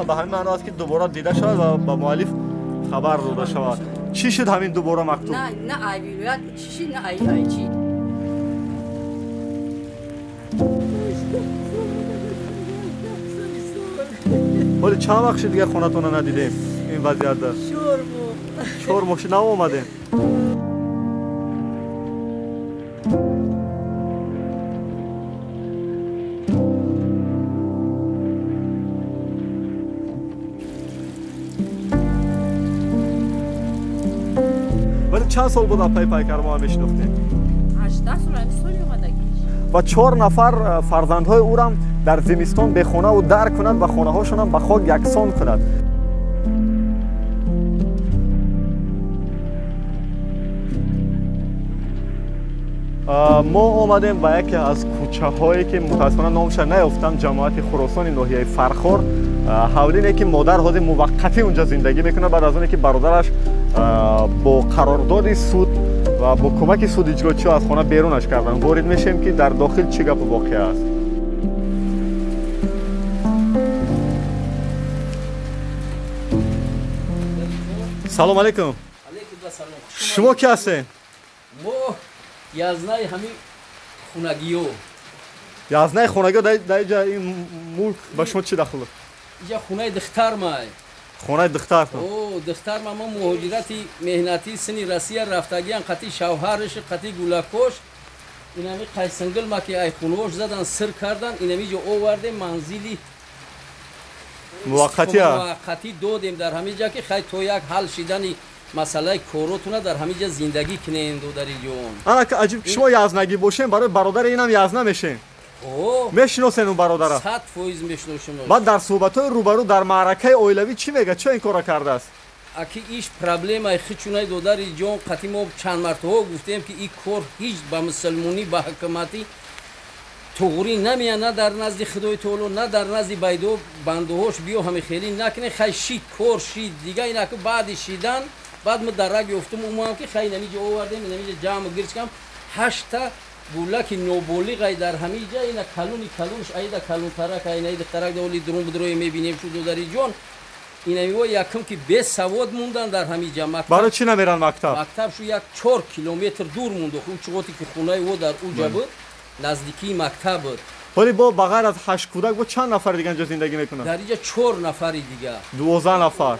ба ҳамин маъно аст, ки дубора дида шавад ва ба муаллиф хабар дода шавад. Чӣ шуд ҳамин дубора мактуб? На ай вилоят чӣ шуд, на ай ай чӣ. Ҳоли чанд вақт шуд дигар хонатонро надидем ин вазъиятда? 4 моҳ. 4 моҳ шуд наомадем. Вале чанд сол буд апаи Пайкар мо мешинохтем? 18 сол, ҳамин соли омадагиш. Ва чор нафар фарзандҳои ӯрам дар зимистон бехонаву дар кунад ва хонаҳошонам ба хок яксон кунад. Мо омадем ба яке аз кӯчаҳое, ки мутаассифона номша наёфтам, ҷамоати Хуросони ноҳияи Фархор, ҳавлине, ки модар ҳозир муваққатӣ унҷа зиндагӣ мекунад, баъд аз оне ки бародараш бо қарордоди суд ва бо кӯмаки суд иҷрочиҳо аз хона берунаш карданд. Ворид мешавем, ки дар дохил чӣ гапу воқеа аст. Салом алейкум. Шумо ки ҳастед? Мо язнаи ҳамин хунагиё. Язнаи хонагиё дар иҷа ин мулк ба шумо чӣ дахл? Иҷа хунаи духтармай. Хонаи духтартон? О, духтарма мо муҳоҷирати меҳнатӣ сини Россия рафтагиян, қати шавҳараш, қати гулакош. Инами қайсингилма ки ай хунош задан, сир кардан, инами ҷо овардем, манзили муваққатия муваққатӣ додем дар ҳамин ҷа, ки хай то як ҳал шидани масъалаи коротуна дар ҳамин ҷа зиндагӣ кунем, додари ҷон. Ана аҷиб, шумо язнагӣ бошем, барои бародари инам язна мешем. О. Мешиносен он бародара? 100% мешиносем. Баъд дар суҳбатҳои рӯбарӯ дар маъракаи оилавӣ чӣ мегӯяд, чо ин корро кардааст? Аки иш проблемаи хичунаи, додари ҷон, қати мо чанд мартаҳо гуфтем, ки ин кор ҳеҷ ба мусулмонӣ, ба ҳукуматӣ туғрӣ намеяд, на дар назди Худои таоло, на дар назди байдо бандаҳош. Биё ҳами хелӣ накунем. Хай, шид, кор шид дига. Инаку баъди шидан баъд мо дарак ёфтум, умам ки хай инамиҷа овардем, инамиҷа ҷамъ гирчкам. Ҳашта гулаки ноболиғай дар ҳамиҷа, ина калуни калунш айда калунтарак, айнаи духтарак оли дурун будрои мебинем шу, додари ҷон. Инамиво якум ки бесавод мундан дар ҳамиҷа. Барои чӣ намеранд мактаб? Мактаб шу як 4 километр дур мунду. Ӯ чуғоте ки хонаи ӯ дар уҷа буд, наздикии мактаб буд. Ҳоли бо ба ғайр аз ҳашт кӯдак бо чанд нафари дига инҷо зиндагӣ мекунанд? Дар инҷа чор нафари дига. 12 нафар.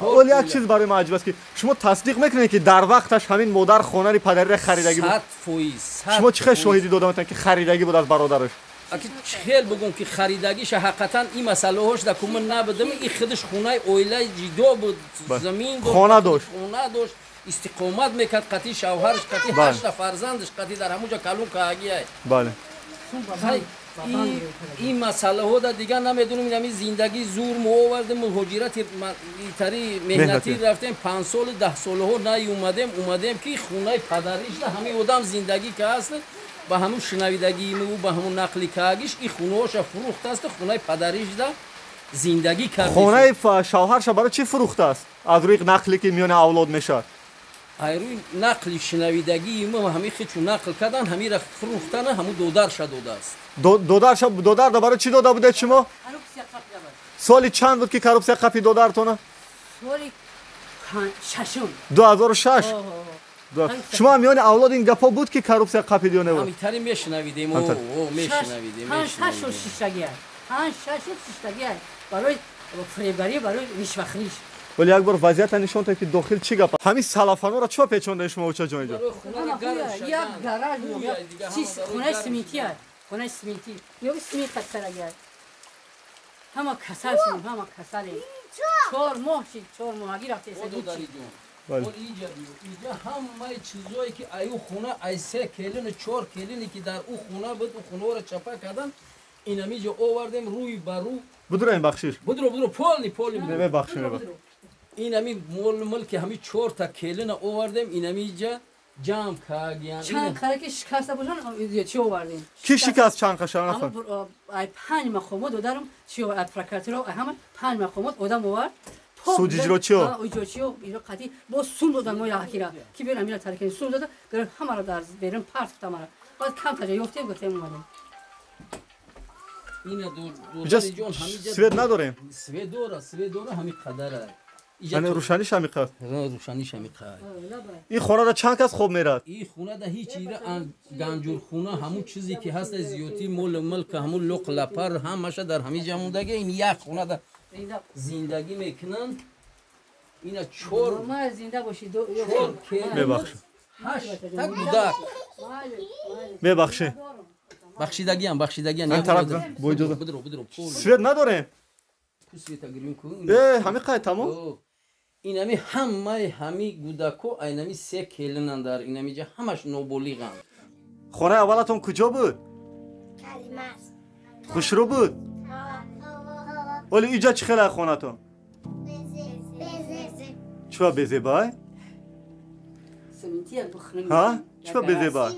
Оли як чиз барои ман аҷиб аст, ки шумо тасдиқ мекунед, ки дар вақташ ҳамин модар хонари падариро харидагӣ буд? 100%. Шумо чӣ хел шоҳидӣ дода метавонед, ки харидагӣ буд аз бародараш? Аки хел бугум, ки харидагиша, ҳақиқатан ин масъалаҳош дар кумин набудам. И худаш хонаи оилаи ҷидо буд, замин дошт. Хона дошт. Хона дошт, истиқомат мекард қати шавҳараш, қати ҳашта фарзандаш, қати дар ҳамуҷа калун каагиай. Ин масъалаҳо да дигар намедонем. Инами зиндагӣ зур мо овардем, муҳоҷирати тари меҳнатӣ рафтем, 5 солу 10 солаҳо наёмадем. Омадем, ки хонаи падаришда ҳамин одам зиндагӣ кааст. Ба ҳамун шунавидагииму ба ҳамун нақли каагиш, ин хонаҳоша фурӯхтааст, хонаи падаришда зиндагӣ кард. Хонаи шавҳарша барои чӣ фурӯхтааст, аз рӯи нақле ки миёни авлод мешавад? Айрӯи нақли шунавидагии мо, ҳамин хичу нақл кардан, ҳамира фурӯхтана, ҳамун додарша додааст. Додарша додарда барои чӣ дода будед шумо? Соли чанд буд, ки коррупсия қапи додартона? Соли шашум. 2006. Шумо миёни авлод ин гапҳо буд, ки коррупсия қапид ё небуд? Ҳамитари мешунавидем, мешунавидем. Панҷ шаш сол шиштагия, панҷ шаш сол шиштагия барои фиребгарӣ, барои ришвахӯриш. Вале як бор вазъията нишон дод, ки дохил чӣ гап. Ҳамин салафанора чо печондаи шумо, очаҷон, инҷо? Як гараж, хонаи симентия, хонаи симентӣ, ё симент қасарагия. Ҳама касал шудем, ҳама касалем. 4 моҳ шид, 4 моҳагӣ рафтеса. Иҷа ҳамаи чизое ки аю хона, ай се келину чор келине ки дар ӯ хона буд, ӯ хонаро чапа кардан, инамиҷо овардем рӯи ба рӯ. Будроем, бахшиш. Будро, будро, полный, полный. Мебахши. Инами мол мулки ҳами чорта келина овардем, инамиҷа ҷамъ кардиян. Чанд қара ки шикаста бошан, чӣ овардем? Ки шикаст чанд қаша? Нафар. Ай панҷ мақомот додарам, чӣ, ай прокуратура, ай ҳама панҷ мақомот одам овард. Суд иҷрочиё. Иҷрочиё иҷро қатӣ бо сум додан мо якира ки бер амира таркани сум дода гирифт, ҳамаро дар берун партофт ҳамаро. Баъд кам таҷа ёфтем, гуфтем, омадем. Ина додари ҷон ҳамиҷа свет надорем. Свет дора, свет дора ҳами қадара. Яъне рӯшаниш ҳами қадр. Рӯшаниш ҳами қадр. Ин хонада чанд кас хоб мерад? Ин хонада ҳеч ира ганҷурхона ҳамун чизе ки ҳаст зиёти мол мулк ҳамун луқ лапар ҳамаша дар ҳамин ҷа мондаги. Ин як хонада зиндагӣ мекунанд. Ина чор зинда бошӣ. Мебахшед. Ҳашт та кӯдак. Мебахшед. Бахшидагиам, бахшидагиам. Ан тараф бо иҷоза. Бидро, бидро. Свет надорем? Ку света гирем ку? Ҳами қай тамом? Инами ҳамаи ҳами кӯдако айнами се келинанд дар инами ҷа ҳамаш ноболиғанд. Хонаи аввалатон куҷо буд? Калимас. Хушрӯ буд? Оли иҷа чӣ хеле хонатон? Чӣ безебай? Ҳа? Чӣ безебай?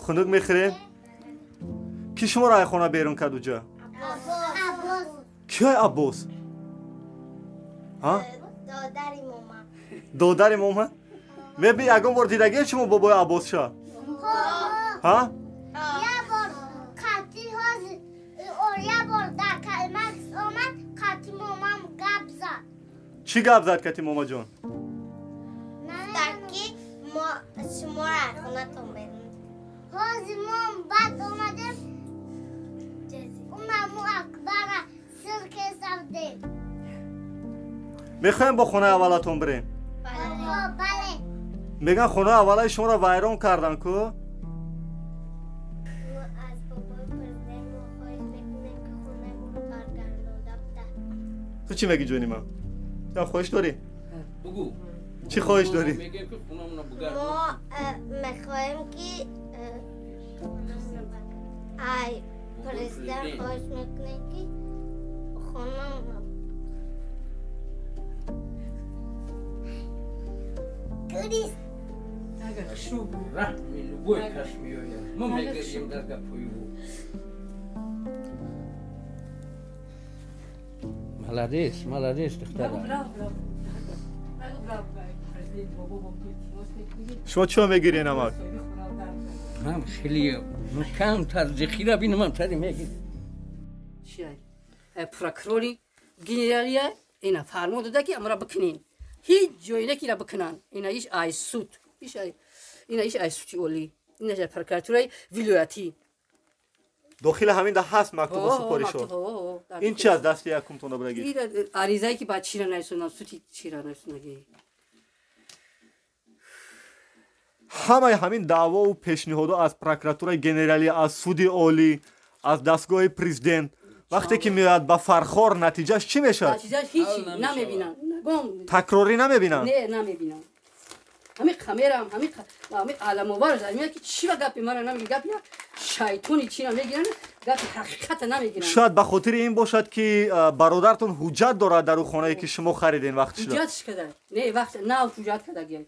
Хунук мехӯрем? Ки шуморо ай хона берун кард уҷа? Киай Аббос? Ҳа? Додари мома. Додари мома? Меби ягон бор дидагиед шумо бобои Аббосша? Ҳа? Як бор қати ҳозир, як бор дар Калимакс омад, қати момам гап зад. Чӣ гап зад кати момаҷон? Ки мо шуморо аз хонатон берун. Ҳозир мо баъд омадем, унаму Акбара сир кесавдем. Мехоҳем бо хонаи аввалатон бирем? Бале. Мегӯянд хонаи аввалаи шуморо вайрон кардан ку? Мо аз бобои президент мо хоҳиш мекунем, ки хонаи моро баргардонда буда. Ту чӣ мегӣ, ҷони ман? Ту хоҳиш дорӣ? Бугӯ. Чӣ хоҳиш дорӣ? Мо мехоҳем, ки ай президент хоҳиш мекунем, ки хонамо раҳми любой каш меояд. Мо мегирем дар гапҳои ӯ. Молодец, молодец, духтара. Шумо чиро мегиред, намак? Ман хеле камтар зихира бинам, тари мегирем. Чия? Прокурори генералия ина фармон дода, ки амра бикунен. Ҳеҷ ҷое ки ира бикунанд. Ина иш ай суд. Иш ай ина иш ай суди олӣ. Ина иш прокуратураи вилоятӣ. Дохили ҳамин да ҳаст мактубу супоришо. Ин чи аз дасти якумтон добрагӣ? Аризае ки ба чира нарисонам, суди чира нарисонаги. Ҳамаи ҳамин даъвову пешниҳодҳо аз прокуратураи генералӣ, аз суди олӣ, аз дастгоҳи президент вақте ки меояд ба Фархор, натиҷааш чӣ мешавад? Натиҷааш ҳеҷ намебинанд. Такрорӣ намебинанд? Не, намебинанд. Ҳамин камерам, ҳамин аламовар меяд, ки чӣ ба гапи мара намегиранд, гапи шайтони чира мегиранд, гапи ҳақиқата намегиранд. Шояд ба хотири ин бошад, ки бародаратон ҳуҷҷат дорад дар ӯ хонае, ки шумо хариден вақт шуда. Ҳуҷҷатш када? Не, вақт нав ҳуҷҷат кадаги.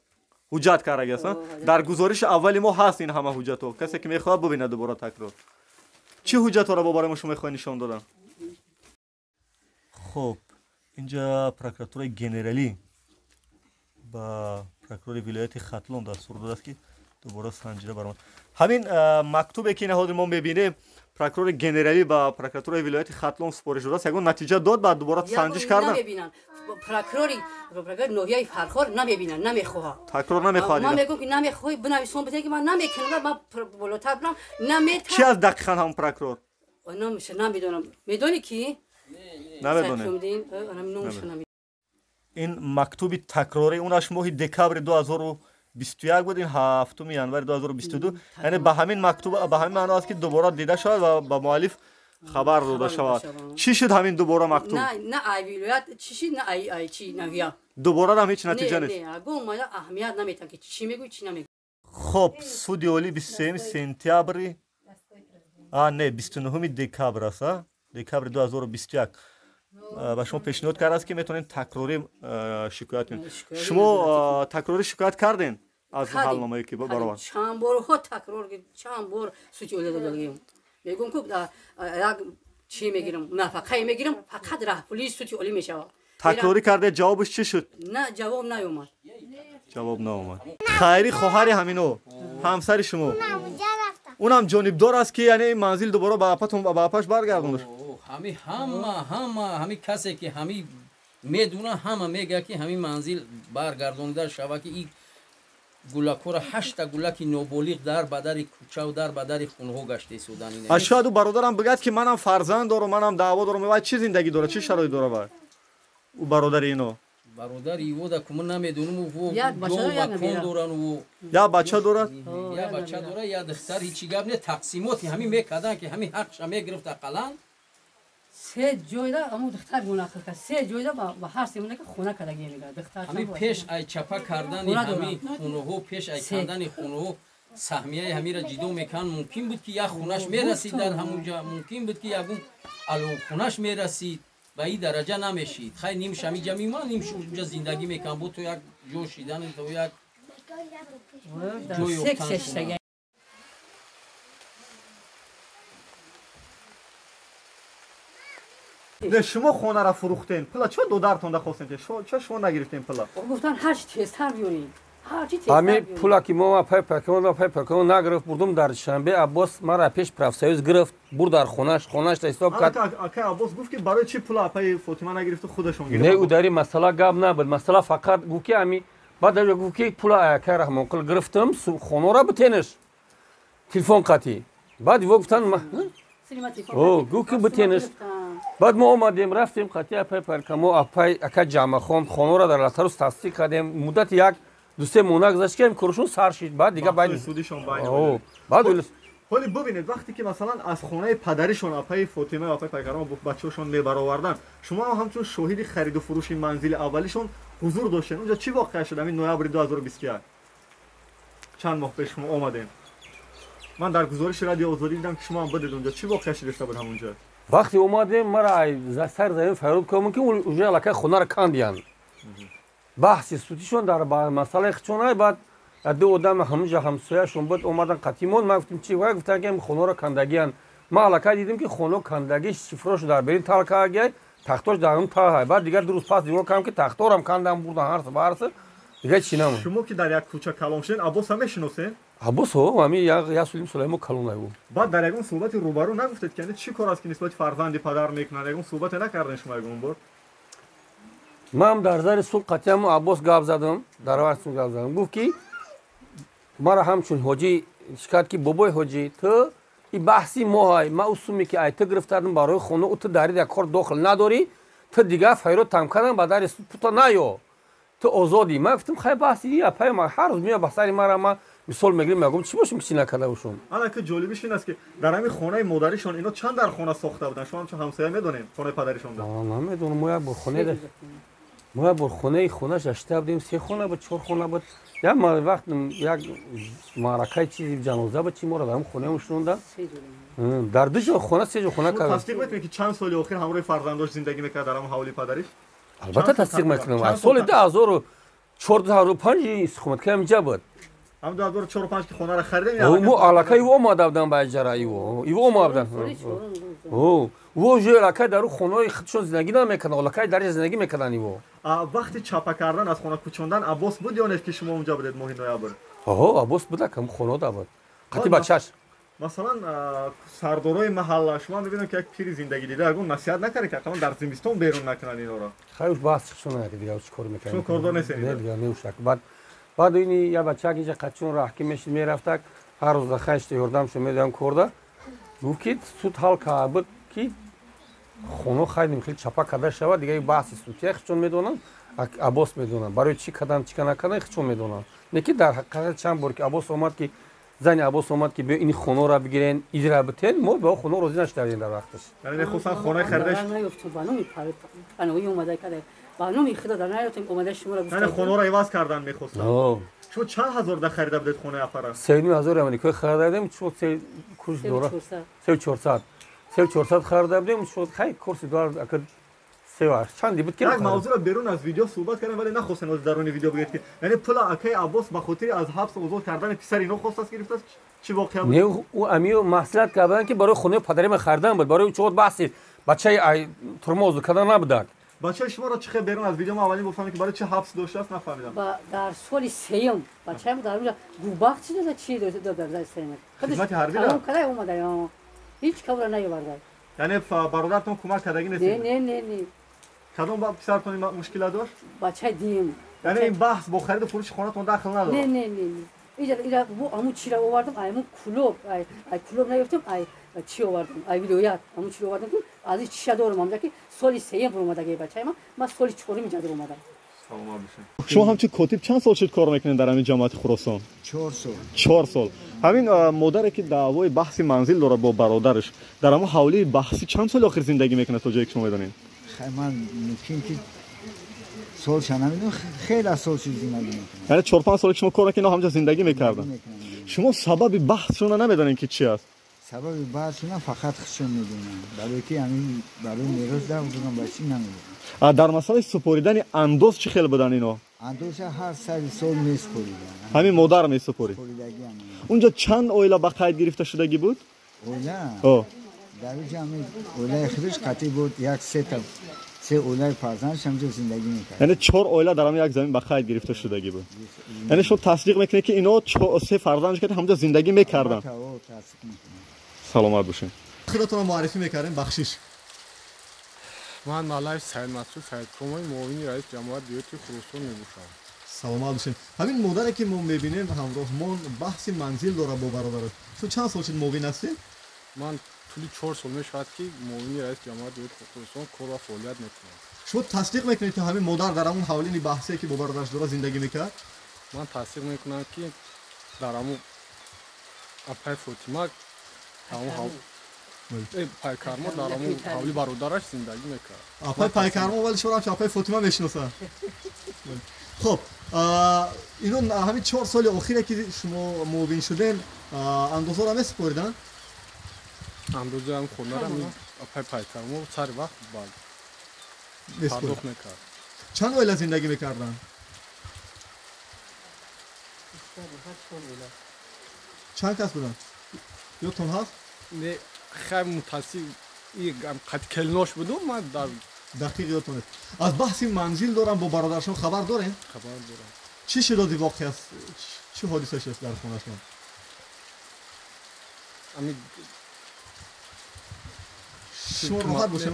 Ҳуҷҷат кардаги аст? Дар гузориши аввали мо ҳаст ин ҳама ҳуҷҷатҳо. Касе ки мехоҳад бубинад дубора такрор. Чӣ ҳуҷҷатҳоро бо барои мо шумо мехоҳед нишон додан? Хуб, инҷа прокуратураи генералӣ ба прокурори вилояти Хатлон дастур додааст, ки дубора санҷида баромад. Ҳамин мактубе, ки ҳозир мо мебинем, прокурори генералӣ ба прокуратураи вилояти Хатлон супориш додааст, ягон натиҷа дод? Баъд дубора санҷиш кардан? Намебинанд. Прокурори ноҳияи Фархор намебинанд, намехоҳад. Такрор намехоҳад? Ман мегӯям, ки намехоҳӣ, бинависон битен, ки ман намекунам, ман болотар бирам, намета. Чи аз дақиқан ҳамон прокурор? Номша намедонам. Медонӣ ки? Намедонем. Ин мактуби такрорӣ унаш моҳи декабри 2021 буд, ин 7 январи 2022. Яъне ба ҳамин мактуб ба ҳамин маъно аст, ки дубора дида шавад ва ба муаллиф хабар дода шавад. Чӣ шуд ҳамин дубора мактуб? На ай вилоят чӣ шуд, на ай ай чӣ ноҳия. Дубора ҳам ҳеҷ натиҷа нест. Не, ягон аҳамият наметам, ки чӣ мегӯй, чӣ намегӯй. Хоб, суди олӣ 23 сентябри, не, 29 декабр аст, декабри 2021 ба шумо пешниҳод кардааст, ки метавонед такрорӣ шикоят кунед. Шумо такрорӣ шикоят кардем аз ҳалномае ки баровард? Чанд борҳо такрор, чанд бор суди олӣ додагием. Мегӯям, ку як чӣ мегирам, нафақае мегирам, фақат раҳпулии суди олӣ мешавад. Такрорӣ карде, ҷавобаш чӣ шуд? На, ҷавоб наёмад. Ҷавоб наомад. Хайри хоҳари ҳамино, ҳамсари шумо. Унам ҷонибдор аст ки яъне ин манзил дубора ба апатон ба апаш баргардонда. Ҳами ҳама ҳами касе ки ҳами медуна ҳама мега ки ҳами манзил баргардонда шава ки ин гулакҳоро ҳашта гулаки ноболиғ дар ба дари кӯчаву дар ба дари хунҳо гашта истодан. А шояд ӯ бародарам бигӯяд ки манам фарзанд дорам, манам даъво дорам. Вай чӣ зиндагӣ дорад, чӣ шароит дорад вай? Ӯ бародари ино. Бародари иво да кума намедонам, ӯ макон доран ӯ. Як бача дорад? Як бача дорад, як духтар, ҳеҷ гап не, тақсимоти ҳамин мекардан ки ҳамин ҳақша мегирифт ақаллан. Се ҷойда ҳамун духтар мунақил кард, се ҷойда ба ҳар се мунака хона кардагӣ мегӯяд. Духтар ҳамин пеш ай чапа кардани ҳамин хонаҳо, пеш ай кардани хонаҳо саҳмияи ҳамира ҷидо мекарданд. Мумкин буд ки як хонаш мерасид дар ҳамунҷа, мумкин буд ки ягон алонхонаш мерасид, ба ин дараҷа намешид. Хай нимш ҳамиҷа мемонд, нимш унҷа зиндагӣ мекард, бо то як ҷо шидан, то як ҷой ёфтан. Не, шумо хонаро фурӯхтен, пула чо додаратон хостен? Чо шумо нагирифтен пула? Гуфтан ҳарчи тезтар биёред, ҳарчи тезтар. Ҳами пула ки мо пай пакон нагирифт, бурдум дар Душанбе. Аббос мара пеш профсоюз гирифт, бурд дар хонаш, хонаш ҳисоб кард. Акай Аббос гуфт ки барои чӣ пула апаи Фотима нагирифту худашон гирифт? Не, ӯ дар ин масъала гап набуд. Масъала фақат гуфт ки ҳами баъд гуфт ки пула акай Раҳмонқул гирифтам, хонаро битенаш. Телефон қатӣ. Баъд иво гуфтан гуфт ки битенаш. Баъд мо омадем, рафтем қатъи апай Паркамо, апай ака Ҷамъахон, хонаро дар Латарус тасдиқ кардем. Муддати як ду се моҳ нагузашт ки коршон сар шид. Баъд дига баъд ҳоли бубинед, вақте ки масалан аз хонаи падаришон апаи Фотима ва апаи Пайкарома бачаҳошон мебароварданд, шумо ҳам ҳамчун шоҳиди хариду фурӯши манзили аввалишон ҳузур доштед. Унҷа чӣ воқеа шуд ҳамин ноябри 2021? Чанд моҳ пеш шумо омадем. Ман дар гузориши радио Озодӣ дидам ки шумо ҳам будед унҷа. Чӣ воқеа шуда буд ҳамунҷа? Вақте омадем, мара сар замин фарёд кардам ки уже аллакай хонаро кандиянд. Баҳси сутишон дар масъалаи хичонай. Баъд ду одам ҳамунҷа ҳамсояшон буд, омадан қатимон. Ман гуфтам чи? Вай гуфтан ки хонаро кандагиянд. Ман аллакай дидем ки хоно кандагӣ, шифрош дар берин тал кардагиай, тахтош дар он тал. Баъд дигар ду рӯз пас нигоҳ кардам ки тахторам кандам бурдан ҳарс ба ҳарс. Дигар чӣ намонд. Шумо ки дар як кӯча калон шудед, Аббосам мешиносед? Аббос ҳо, ҳами як солим солаи мо калон ай ӯ. Баъд дар ягон суҳбати рӯбарӯ нагуфтед ки чӣ кор аст ки нисбати фарзанди падар мекунад? Ягон суҳбате накардем шумо ягон бор? Ман дар зари сулҳ қатъиам Аббос гап задам, дар вақти гап задам. Гуфт ки мара ҳамчун ҳоҷӣ шикард ки бобои ҳоҷӣ, ту ин баҳси моҳай, ман ӯ суме ки ай ту гирифтадам барои хона, ӯ ту дар як кор дохил надорӣ, ту дигар файрод там кардам ба дари суд пута наё, ту озодӣ. Ман гуфтам хай баҳси ин апай ма ҳар рӯз меояд ба сари мара, ман мисол мегирем, мегӯям чӣ бошем ки чӣ накарда бошам. Ана ки ҷолибиш ин аст ки дар ҳамин хонаи модаришон ино чанд дар хона сохта буданд? Шумо ҳамчун ҳамсоя медонед хонаи падаришон? Намедонам, мо як бор хонаи мо як бор хонаи хонаш гашта будем, се хона буд, чор хона буд. Як вақт як маъракаи чизи ҷаноза буд, чи моро дар ҳам хонаи шунонда. Дар ду ҷо хона, се ҷо хона кардам. Тасдиқ мекунед ки чанд соли охир ҳамроҳи фарзандош зиндагӣ мекард дар ҳамон ҳавлии падариш? Албатта тасдиқ мекунам. Соли 2004 2005 истиқоматкар инҷа буд. Ҳам 2004-5 ки хонаро харидем, мо аллакай иво омада будам ба иҷара, иво омада будам. Ӯ уже аллакай дар хонаи худшон зиндагӣ намекарданд, аллакай дар зиндагӣ мекарданд иво. Вақти чапа кардан аз хона кӯчондан Аббос буд ё не ки шумо унҷа будед моҳи ноябр? Оҳо, Аббос буд, акам хонада буд. Қатъи бачаш. Масалан, сардорои маҳалла шумо мебинам ки як пири зиндагӣ дида, ягон насиҳат накард ки ақаллан дар зимистон берун накунанд инҳоро? Хай уж баҳс шуна ки дигар чӣ кор мекунем. Шумо кордор нестед? Не, дигар не ушак. Баъд ини як бачак инҷа қачон раҳ ки мешид мерафтак, ҳар рӯз дахашта ёрдамшо медодам корда. Гуфт ки суд ҳал кард буд ки хоно хайдем хеле чапа карда шавад, дигар баҳси судия хичон медонанд, Аббос медонанд. Барои чӣ кардам, чӣ накардам хичон медонанд. Не ки дар ҳақиқат чанд бор ки Аббос омад ки зани Аббос омад ки биё ин хонаро бигирен, иҷра битен, мо ба хона розӣ нашудем дар вақташ. Яъне мехостанд хонаи харидаш. Ба номи худо дар наёфтем, омада шуморо гуфтам. Яъне хонаро иваз кардан мехостанд. Шумо чанд ҳазор да харида будед хонаи апара? 3,5 ҳазор амрикоӣ харида будем, шуд се курс дора. 3,400. 3,400 харида будем, шуд хай курси доллар акад се чанди буд ки як мавзӯъро берун аз видео суҳбат кардем, вале нахостем аз даруни видео бигӯед ки яъне пула акаи Аббос ба хотири аз ҳабс озод кардани писари ино хостааст гирифтааст, чӣ воқеа буд? Не, ӯ амиё маслиҳат карданд ки барои хонаи падари ман харидан буд, барои чӣ баҳси бачаи турма озод кардан набудак. Бачаи шуморо чӣ хел берун аз видео ман аввалин гуфтам ки барои чӣ ҳабс доштааст нафаҳмидам. Дар соли сеюм бачаам дар онҷа губахт чӣ дода чӣ дода дар сеюм. Хидмати ҳарбӣ ра? Калай омада ҳеҷ кабра наёварда. Яъне бародаратон кӯмак кардагӣ нест? Не, не, не, не. Кадом писаратон ин мушкила дошт? Бачаи дуюм. Яъне ин баҳс бо хариду фурӯши хонатон дахл надорад? Не, не, не, не. Ира аму чира овардам, ай аму кулоб, ай кулоб наёфтам, ай чӣ овардам, ай вилоят, аму чиро овардам ки аз ин чиша дорам, амҷа ки соли сеюм буромадаги бачаи ман, ман соли чорум инҷа дуромадам. Саломат бошед. Шумо ҳамчун котиб чанд сол шуд кор мекунед дар ҳамин ҷамоати Хуросон? 4 сол. 4 сол. Ҳамин модаре ки даъвои баҳси манзил дорад бо бародараш, дар ҳамон ҳавлии баҳсӣ чанд соли охир зиндагӣ мекунад то ҷое ки шумо медонед? Ман мумкин ки солша намедонам, хеле сол шуд зиндагӣ мекунад. Яъне 4-5 сол ки шумо кор мекунед, ҳамҷа зиндагӣ мекарданд. Шумо сабаби баҳсшонро намедонед ки чӣ аст? Сабаби баҳсшона фақат худшон медонанд. Барои ки ҳамин барои мерос дар будам ба чӣ намедонам. Дар масъалаи супоридани андоз чӣ хел буданд ино? Андоза ҳар сари сол месупориданд. Ҳамин модар месупорид. Унҷо чанд оила ба қайд гирифта шудагӣ буд? Оила? Дар онҷо ҳамин оилаи худаш қатъӣ буд, як сета се оилаи фарзандаш ҳамҷо зиндагӣ мекард. Яъне 4 оила дар ҳамин як замин ба қайд гирифта шудагӣ буд. Яъне шумо тасдиқ мекунед ки ино се фарзандаш ки ҳамҷо зиндагӣ мекарданд? Тасдиқ мекунам. Саломат бошед. Худатонро муаррифӣ мекардем, бахшиш. Ман Малаев Саидмасуд Саидкомов, муовини раиси ҷамоати деҳоти Хуросон мебошам. Саломат бошед. Ҳамин модаре ки мо мебинем ҳамроҳмон баҳси манзил дорад бо бародараш. Шумо чанд сол шуд муовин ҳастед? Ман тӯли 4 сол мешавад ки муовини раиси ҷамоати деҳоти Хуросон кор ва фаъолият мекунам. Шумо тасдиқ мекунед ки ҳамин модар дар ҳамон ҳавлини баҳсе ки бо бародараш дорад зиндагӣ мекард? Ман тасдиқ мекунам ки дар ҳамон апаи Фотима Пайкармо дар ҳамон ҳавли бародараш зиндагӣ мекард. Апаи Пайкармо, вале шумо ҳамчун апаи Фотима мешиносанд. Хуб, ино ҳамин 4 соли охире ки шумо муовин шудем, андозаро месупориданд? Андозаи ҳам хонаро апаи Пайкармо сари вақт пардохт мекард. Чанд оила зиндагӣ мекарданд? Чанд кас буданд? Ёдтон ҳаст? Не, хеле мутаассиф, қад келнош будум, ман дар дақиқ ёдтон нест. Аз баҳси манзил дорам бо бародарашон хабар дорем? Хабар дорам. Чӣ шуд воқеа? Чӣ ҳодиса шуд дар хонашон? Ами шумо роҳат бошед.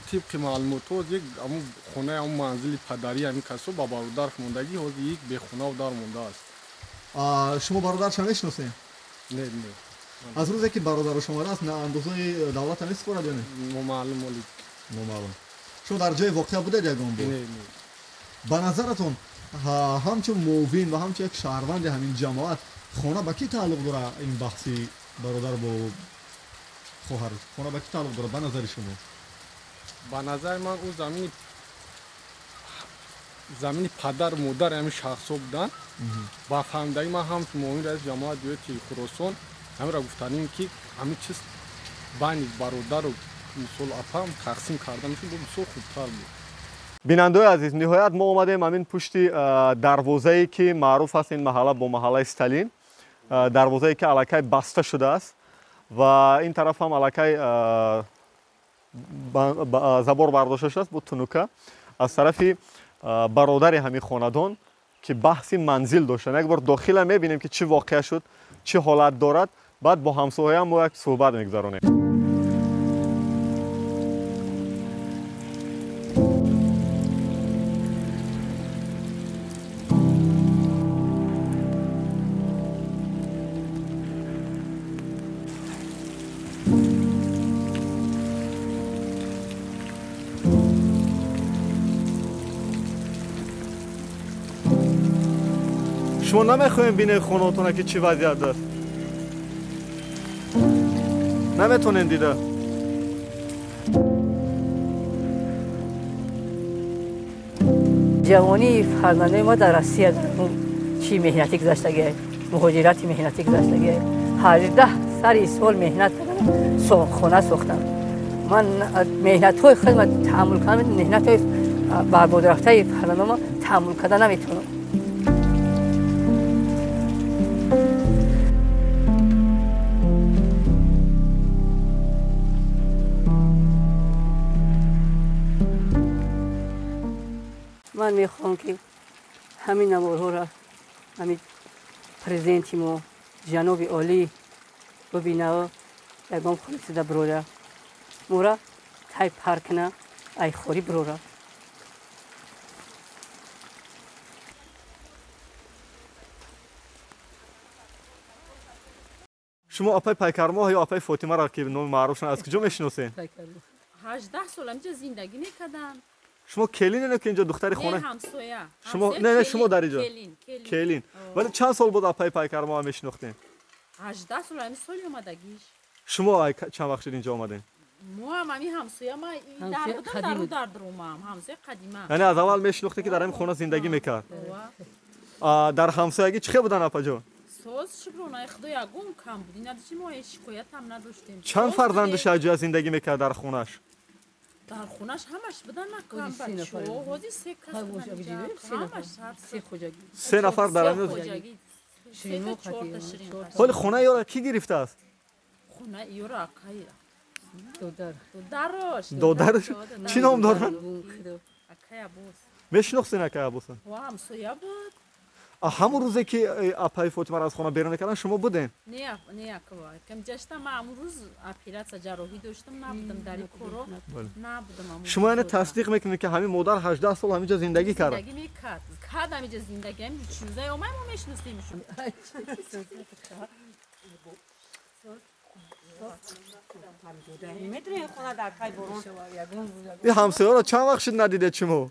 Тибқи маълумотҳо як ҳамон хонаи ҳамон манзили падарии ҳамин касо ба бародараш мондагӣ, ҳозир як бехонаву дар мондааст. Шумо бародарашро мешиносед? Не, не. Аз рӯзе ки бародараш омадааст, на андозаи давлата месупорад ё не? Номаълум оли. Номаълум. Шумо дар ҷои воқеа будед ягон бор? Не, не. Ба назаратон ҳамчун муовин ва ҳамчун як шаҳрванди ҳамин ҷамоат хона ба кӣ тааллуқ дорад ин баҳси бародар бо хоҳар? Хона ба кӣ тааллуқ дорад ба назари шумо? Ба назари ман ӯ замини падару модари ҳамин шахсҳо буданд. Ба фаҳмидагӣ ман ҳамчун муовини раиси ҷамоати деҳоти Хуросон ҳаминро гуфтанем ки ҳамин чиз байни бародару мисол апам тақсим карда мешуд, бо бисёр хубтар буд. Бинандаои азиз, ниҳоят мо омадем ҳамин пушти дарвозае ки маъруф аст ин маҳалла бо маҳаллаи Сталин, дарвозае ки аллакай баста шудааст ва ин тараф ҳам аллакай забор бардошта шудааст бо тунука аз тарафи бародари ҳамин хонадон ки баҳси манзил доштанд. Як бор дохила мебинем ки чӣ воқеа шуд, чӣ ҳолат дорад, баъд бо ҳамсояам мо як суҳбат мегузаронем. Шумо намехоҳем бинед хонаотона ки чӣ вазъият аст? Наметонем дида. Ҷавонии фарзандои мо дар Россия чӣ меҳнатӣ гузаштагиай, муҳоҷирати меҳнатӣ гузаштагиай. 18 сари сол меҳнат кардам, хона сохтам. Ман меҳнатҳои худро таҳаммул кардам, меҳнатҳои барбодрафтаи фарзандома таҳаммул карда наметавонам. Ман мехоҳам ки ҳамин наворҳоро ҳамин президенти мо ҷаноби олӣ бибинава, ягон хулисида бирора, мора тай пар кина, ай хорӣ бирора. Шумо апай Пайкармоҳ ё апай Фотимаро ки номи маъруфшон аз куҷо мешиносед? 18 сол инҷа зиндагӣ мекардам. Шумо келин ки инҷо духтари хона? Не, ҳамсоя. Шумо не, шумо дар инҷо келин. Вале чанд сол буд апай Пайкармоҳ мешинохтем? 18 сол, ҳамин соли омадагиш. Шумо чанд вақт шуд инҷо омадем? Мо ҳам ҳамин ҳамсоя, ма дар будам, дару дар даромам, ҳамсоя қадима. Яъне аз аввал мешинохтем ки дар ҳамин хона зиндагӣ мекард? Дар ҳамсоягӣ чӣ хел будан апаҷон? Соз шукронаи худо ягон кам буд, надошти мо шикоят ҳам надоштем. Чанд фарзандаш аҷоя зиндагӣ мекард дар хонаш? Дар хонаш ҳамаш будан, на кам бачаҳо, ҳозир се кас будан, ҳамаш се нафар дар ҳамин ҳоли хонаи ёро кӣ гирифтааст? Хонаи ёро акай додарош. Додарош чӣ ном дорад? Акай Аббос. Мешинохсен акай Аббоса? Ва ҳамсоя буд. Ҳамон рӯзе ки апаи Фотимаро аз хона берун мекарданд шумо будем? Не, не, аква. Кам ҷашта ма ҳамон рӯз оператсия ҷарроҳӣ доштам, набудам дар ин коро, набудам. Шумо яъне тасдиқ мекунед ки ҳамин модар 18 сол ҳаминҷо зиндагӣ кард? Зиндагӣ мекард. Кард ҳаминҷо зиндагӣ, ҳамин чӯзаи омай мо мешиносемшон. Ин ҳамсояро чанд вақт шуд надидед шумо?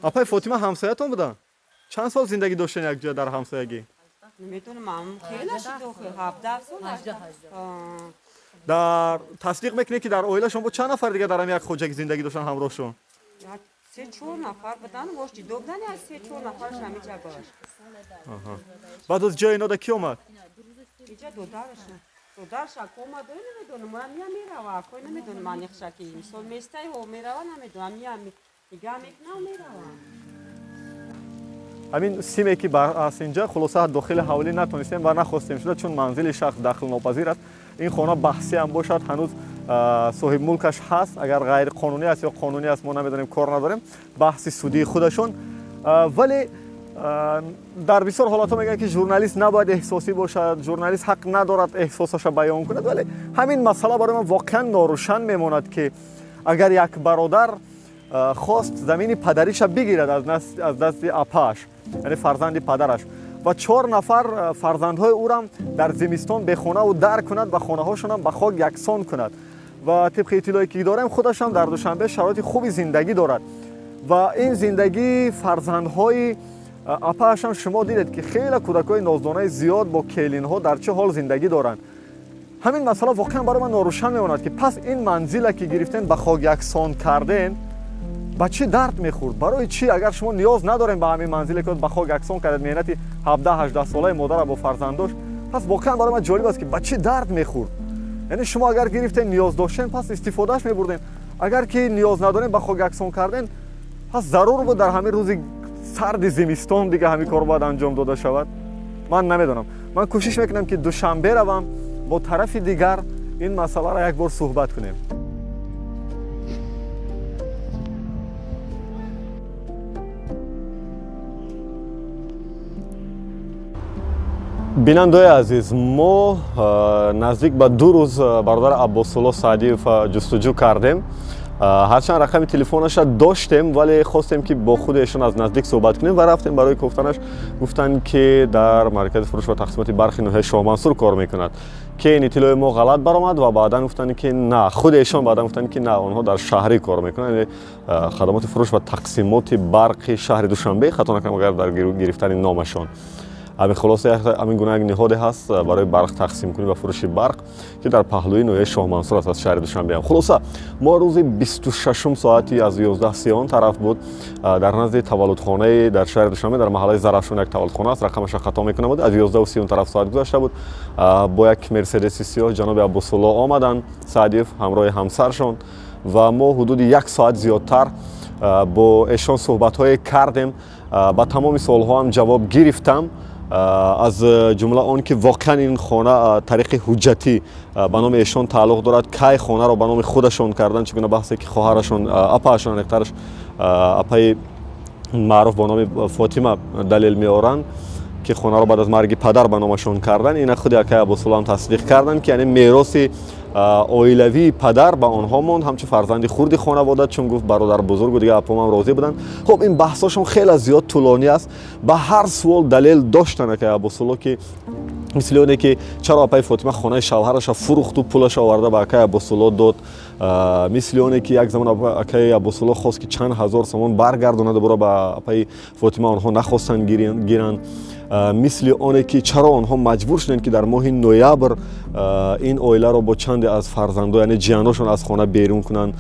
Апай Фотима ҳамсоятон буданд? Чанд сол зиндагӣ доштен якҷоя дар ҳамсоягӣ? Дар тасдиқ мекунед ки дар оилашон бо чанд нафар дига дар ҳамин як хоҷагӣ зиндагӣ доштанд ҳамроҳшон? 3-4 нафар буданд, бош ҷудо буданд, 3-4 нафараш ҳамиҷа буд. Баъд аз ҷои инода кӣ омад? Иҷа додараш. Додарш ако омад, ой намедонам, мия мерава, ако намедонам аниқша ки мисол местай о мерава, намедонам, мия нигаҳ мекунам, мерава. Ҳамин симе ки аст инҷа, хулоса дохили ҳавлӣ натонистем ва нахостем шуда, чун манзили шахс дахлнопазир аст. Ин хона баҳсӣ ҳам бошад, ҳанӯз соҳибмулкаш ҳаст, агар ғайриқонунӣ аст ё қонунӣ аст мо намедонем, кор надорем, баҳси судии худашон. Вале дар бисёр ҳолатҳо мегӯянд ки журналист набояд эҳсосӣ бошад, журналист ҳақ надорад эҳсосаша баён кунад, вале ҳамин масъала барои ман воқеан норӯшан мемонад ки агар як бародар хост замини падариша бигирад аз дасти апааш, яъне фарзанди падараш, ва 4 нафар фарзандҳои ӯрам дар зимистон бехонаву дар кунад ва хонаҳошонам ба хок яксон кунад, ва тибқи иттилое ки дорем худашам дар Душанбе шароити хуби зиндагӣ дорад ва ин зиндагии фарзандҳои апаашам шумо дидед ки хеле кӯдакҳои ноздонаи зиёд бо келинҳо дар чӣ ҳол зиндагӣ доранд. Ҳамин масъала воқеан барои ман норӯшан мемонад ки пас ин манзила ки гирифтен ба хок яксон карден ба чӣ дард мехӯрд? Барои чӣ агар шумо ниёз надорем ба ҳамин манзиле ки ба хок яксон кардед, меҳнати 17-18 солаи модарро бо фарзандош, пас воқеан барои ман ҷолиб аст ки ба чӣ дард мехӯрд? Яъне шумо агар гирифтен ниёз доштен, пас истифодааш мебурден, агар ки ниёз надорем ба хок яксон карден, пас зарур буд дар ҳамин рӯзи сарди зимистон дига ҳамин кор бояд анҷом дода шавад? Ман намедонам. Ман кӯшиш мекунам ки Душанбе равам, бо тарафи дигар ин масъаларо як бор суҳбат кунем. Бинандаои азиз, мо наздик ба 2 рӯз бародар Аббосулло Саъдиев ҷустуҷӯ кардем. Ҳарчанд рақами телефонаша доштем, вале хостем ки бо худи эшон аз наздик суҳбат кунем ва рафтем барои кофтанаш. Гуфтанд ки дар маркази фурӯш ва тақсимоти барқи ноҳияи Шоҳмансур кор мекунад, ки ин иттилои мо ғалат баромад ва баъдан гуфтанд ки на, худи эшон баъдан гуфтанд ки на, онҳо дар шаҳрӣ кор мекунанд, яъне хадамоти фурӯш ва тақсимоти барқи шаҳри Душанбе, хато накунам агар дар гирифтани номашон. Ҳамин хулоса ҳамин гуна як ниҳоде ҳаст барои барқ тақсимкунӣ ва фурӯши барқ ки дар паҳлӯи ноҳияи Шоҳмансур аст аз шаҳри Душанбе. Хулоса мо рӯзи 26 соати аз 11:30 тараф буд дар назди таваллудхонаи дар шаҳри Душанбе дар маҳаллаи Зарафшон як таваллудхона аст, рақамаша хато мекунам буд, аз 11:30 тараф соат гузашта буд. Бо як мерседеси сиёҳ ҷаноби Аббосулло омаданд Саъдиев ҳамроҳи ҳамсаршон ва мо ҳудуди 1 соат зиёдтар бо эшон суҳбатҳое кардем, ба тамоми суолҳоам ҷавоб гирифтам. Аз ҷумла он ки воқеан ин хона тариқи ҳуҷҷатӣ ба номи эшон тааллуқ дорад, кай хонаро ба номи худашон кардан, чӣ гуна баҳсе ки хоҳарашон, апаашон, аниқтараш апаи маъруф бо номи Фотима далел меоранд, ки хонаро баъд аз марги падар ба номашон кардан. Ина худи акай Аббосулло ҳам тасдиқ карданд, ки яъне мероси оилавии падар ба онҳо монд ҳамчун фарзанди хурди хонавода, чун гуфт бародар бузургу дигар апомам розӣ буданд. Хуб, ин баҳсҳошон хеле зиёд тӯлонӣ аст. Ба ҳар суол далел доштанд акай Аббосулло, ки мисли оне ки чаро апаи Фотима хонаи шавҳараша фурӯхту пулаша оварда ба акай Аббосулло дод, мисли оне ки як замон акаи Аббосулло хост ки чанд ҳазор сомон баргардонаду буро ба апаи Фотима, онҳо нахостанд гиранд, мисли оне ки чаро онҳо маҷбур шуданд, ки дар моҳи ноябр ин оиларо бо чанде аз фарзандо, яъне ҷияношон, аз хона берун кунанд,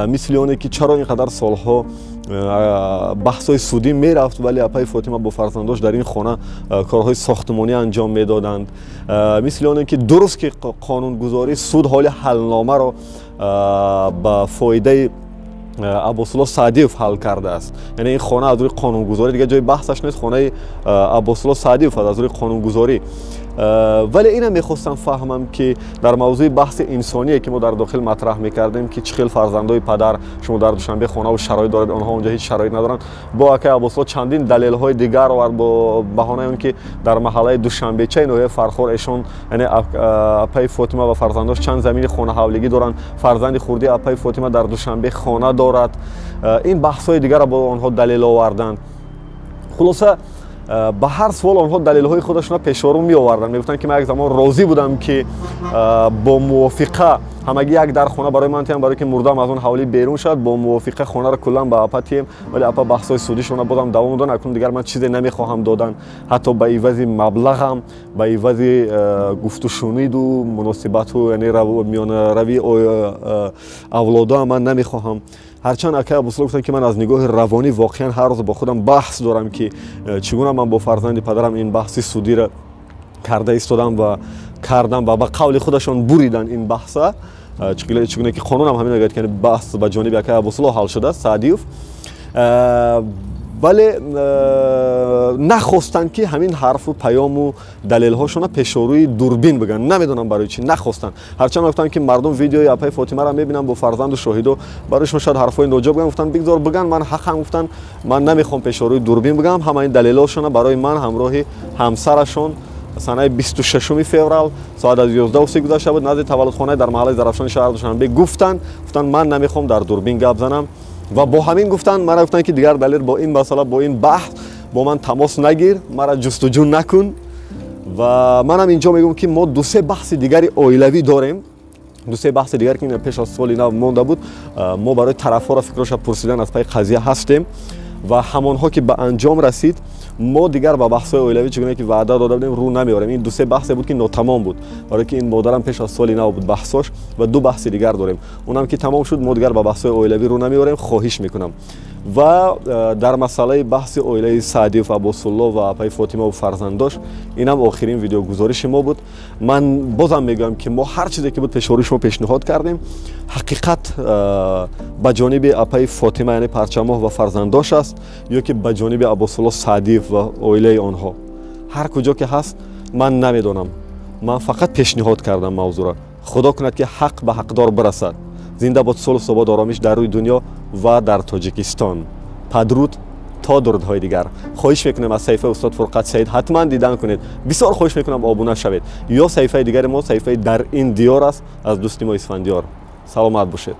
мисли оне ки чаро ин қадар солҳо баҳсҳои судӣ мерафт, вале апаи Фотима бо фарзандош дар ин хона корҳои сохтмонӣ анҷом медоданд, мисли оне ки дуруст ки қонунгузорӣ суд ҳоли ҳалномаро ба фоидаи Аббосулло Саъдиев ҳал кардааст. Яъне ин хона аз рӯи қонунгузорӣ, дигар ҷои баҳсаш нест, хонаи Аббосулло Саъдиев аст аз рӯи қонунгузорӣ. Вале инам мехостам фаҳмам, ки дар мавзӯи баҳси инсоние, ки мо дар дохил матраҳ мекардем, ки чӣ хел фарзандои падар шумо дар Душанбе хонаву шароит доред, онҳо онҷо ҳеҷ шароит надоранд. Бо акай Аббосулло чандин далелҳои дигар овард бо баҳонаи он ки дар маҳаллаи Душанбечаи ноҳияи Фархор эшон, яъне апаи Фотима ва фарзандош, чанд замини хонаҳавлигӣ доранд, фарзанди хурдии апаи Фотима дар Душанбе хона дорад. Ин баҳсҳои дигарро бо онҳо далел оварданд. Хулоса, ба ҳар суол онҳо далелҳои худашонро пешору меоварданд. Мегуфтанд, ки ман як замон розӣ будам, ки бо мувофиқа ҳамагӣ як дар хона барои ман тиям, барое ки мурдам аз он ҳавлӣ берун шавад, бо мувофиқа хонаро куллан ба апа тием, вале апа баҳсҳои судишона бозам давом доданд. Акнун дигар ман чизе намехоҳам додан, ҳатто ба ивази маблағам, ба ивази гуфтушуниду муносибату, яъне миёнаравии авлодоам ман намехоҳам. Ҳарчанд акай Аббосулло гуфтанд, ки ман аз нигоҳи равонӣ воқеан ҳар рӯз бо худам баҳс дорам, ки чӣ гуна ман бо фарзанди падарам ин баҳси судиро карда истодам ва кардам ва ба қавли худашон буриданд ин баҳса, чӣ гуна ки қонунам ҳамин мегӯяд, ки баҳс ба ҷониби акай Аббосулло ҳал шудааст, Саъдиев. Вале нахостанд, ки ҳамин ҳарфу паёму далелҳошона пешорӯи дурбин бигӯянд. Намедонам барои чӣ нахостанд. Ҳарчанд гуфтанд, ки мардум видеои апаи Фотимаро мебинанд бо фарзанду шоҳидо, барои шумо шояд ҳарфҳои ноҷо бигӯянд. Гуфтанд, бигзор бигӯянд, ман ҳақам. Гуфтанд, ман намехоҳам пешорӯи дурбин бигӯям. Ҳама ин далелҳошона барои ман ҳамроҳи ҳамсарашон санаи 26 феврал соат аз 11:30 гузашта буд назди таваллудхонаи дар маҳаллаи Зарафшони шаҳри Душанбе гуфтанд. Гуфтанд, ман намехоҳам дар дурбин гап занам. Ва бо ҳамин гуфтанд, мара гуфтанд, ки дигар далел бо ин масъала, бо ин баҳс бо ман тамос нагир, мара ҷустуҷӯ накун. Ва манам инҷо мегӯям, ки мо ду-се баҳси дигари оилавӣ дорем, ду-се баҳси дигар, ки пеш аз соли нав монда буд. Мо барои тарафҳоро фикроша пурсидан аз пайи қазия ҳастем ва ҳамонҳо ки ба анҷом расид, мо дигар ба баҳсҳои оилавӣ, чӣ гуна ки ваъда дода будем, рӯ намеорем. Ин ду-се баҳсе буд, ки нотамом буд, барое ки ин модарам пеш аз соли нав буд баҳсош, ва ду баҳси дигар дорем, онам ки тамом шуд, мо дигар ба баҳсҳои оилавӣ рӯ намеорем, хоҳиш мекунам. Ва дар масъалаи баҳси оилаи Саъдиев, Аббосулло ва апаи Фотима ва фарзандош, инам охирин видеогузориши мо буд. Ман бозам мегӯям, ки мо ҳар чизе ки буд пешорӯи шумо пешниҳод кардем. Ҳақиқат ба ҷониби апаи Фотима, яъне Парчамоҳ ва фарзандош аст, ё ки ба ҷониби Аббосулло Саъдиев ва оилаи онҳо, ҳар куҷо ки ҳаст ман намедонам. Ман фақат пешниҳод кардам мавзӯъро. Худо кунад, ки ҳақ ба ҳақдор бирасад. Зинда бод сулҳ, субот, оромиш дар рӯи дунё ва дар Тоҷикистон. Падруд то дурудҳои дигар. Хоҳиш мекунем, аз саҳифаи устод Фурқат Саид ҳатман дидан кунед. Бисёр хоҳиш мекунам, обуна шавед. Ё саҳифаи дигари мо, саҳифаи дар ин диёр аст, аз дӯсти мо Исфандиёр. Саломат бошед.